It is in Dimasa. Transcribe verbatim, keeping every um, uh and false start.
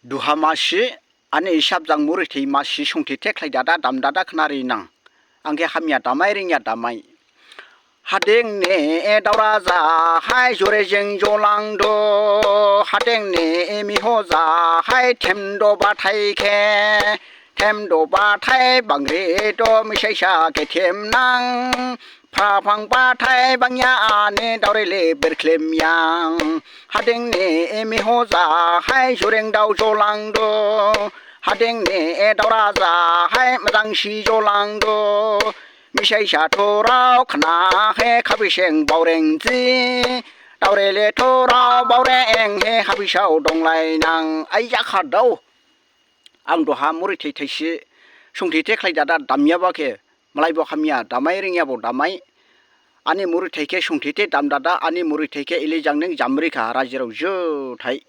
Duha masi, ani hisab jang murithai masi songthai the khlai dada dam dada khnari nang. Ang khe hamya damai ringya damai. Hading ni daora ja hai jore jeng jolang do. Hading ni miho ja hai them do bathai khe. Them do bathai bangri do misaisa khe them nang. Phaphang bathai bangya ani daorele berkhlem yang. Hading ni miho ja hai jureng dao jolang do. Hading ni daora ja hai majang si jolang do. Misaisa thorao khna he khabiseng baoreng ji. Daorele thorao baoreng he khabisao donglai nang. Ai jakha dao. Ang duha murithai thaisi songthai the khlai dada damyaba khe, malaibo hamya damai ringyabo damai. Ani murithai khe songthai the dam dada, ani murithai khe ili jang ning jamrikha rajirao juthai.